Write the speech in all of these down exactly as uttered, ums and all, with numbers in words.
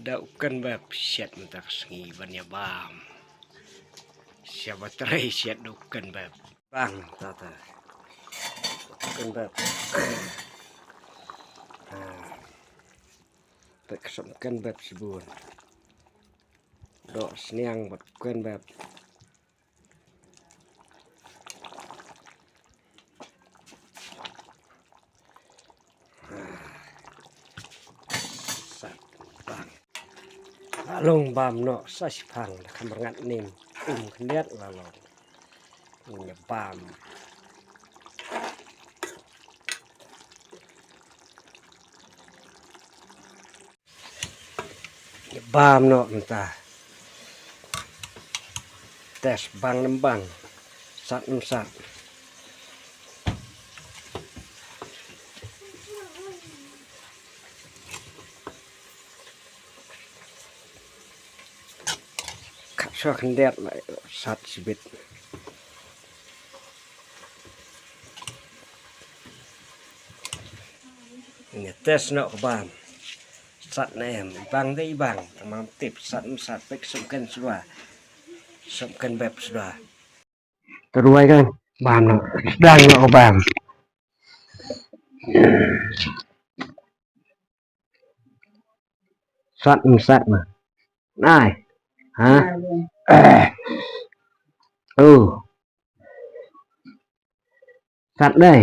Da u kynbep shet mynta ka sngi ban ïa bam. Sha ba trei shet da u kynbep. Bang tata. U kynbep. Ah. Pek som kynbep sibun. Doh sniang bad kynbep. Sat bang. La long bam noh sa shiphang da kham rngat ning. Um khyndiat la long. Ngi bam. Bam noh mynta. Test bang ne em bang. Sat ne em sat. Kat shuwa khyndiat la sat shibit. Ngi test noh ka bam. Sat ne em, i bang de i bang. Tang ma tip sat ne em sat, pek som kynbep shuwa. Som kynbep shuwa. Te ruwai kan bam noh. Sdang noh ka bam. Sat ne em sat ma. Nai. Ha? Eh. Oh. Sat dei.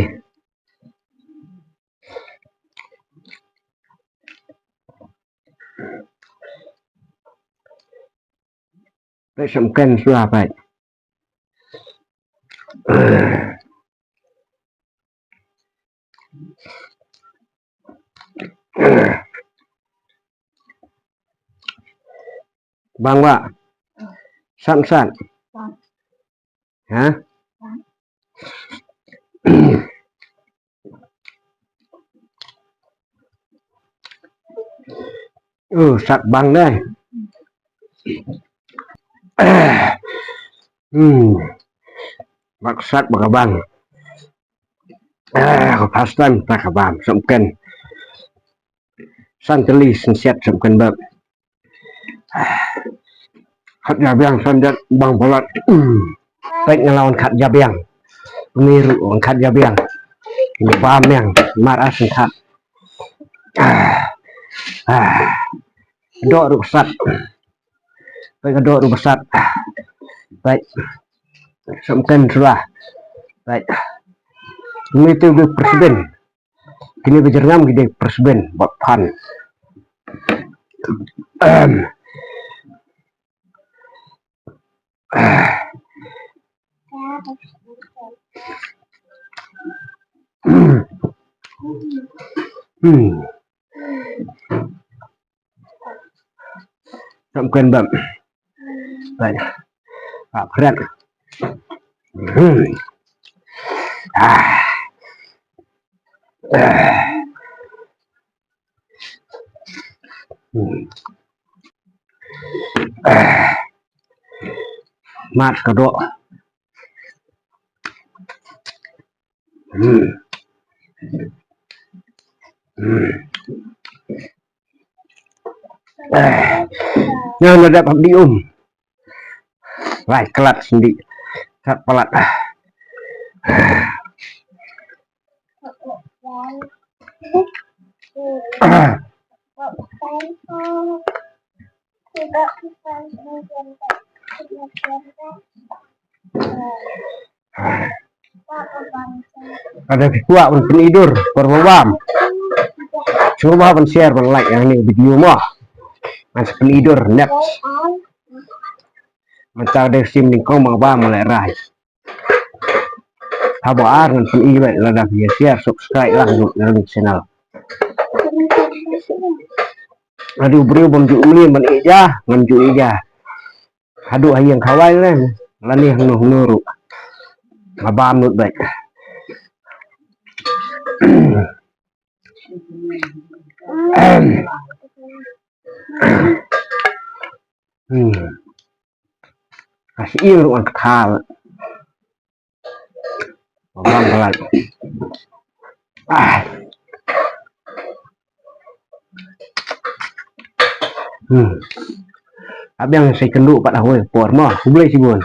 Pek som kynbep shuwa pek. Bang wa. San san. Ha? Uh, sat bang dei. Hmm. Bak sat bak bang. Ah, ka first time ta ka bam, som kynbep. San tylli shen shet som kynbep. Khat jabiang san jait bang palat. Hmm. Pek nga la wan khat jabiang. Ni ruh wan khat jabiang. Ni bam yang mar as khat. Ah. Ah. Doh ruh sat. Pek doh ruh sat. Pek. Som kynbep shuwa. Pek. Ni tu bi persbin. Kini ba jyrngam ki dei pyrshah bad phan. Ahem. Hmm. Tam kuen bam. Baik. Ah, berat. Hmm. Ah. Ah. Hmm. Ah. Mat ka doh. Hmm. Hmm. Eh. Ngan la dep hap di um. Lai klat sendi. Kat palat. Lada phi kwah ban pynidur por ba bam, sngewbha ban share ban like ïa kane ka video mo. Ngan sa pynidur next. Mynta ka dei ka sien nyngkong ba nga bam, nga lehrain. Haba ar ngan pyni beit, lada phi ïa share, subscribe lang ïa kane ka channel. Haduh briew bym ju mlien ban ïeit ïa nga, ngam ju ïeit ïa nga. Haduh ha ïing ha wai lem lane hangno hangno ruh, nga bam lut beit. Hmm. Ka shu ïeng ruh ngan kthal. Bam palat. Ah. Hmm. Ap biang sa kynduh pat ha kawei ka por mo. Khublei shibun.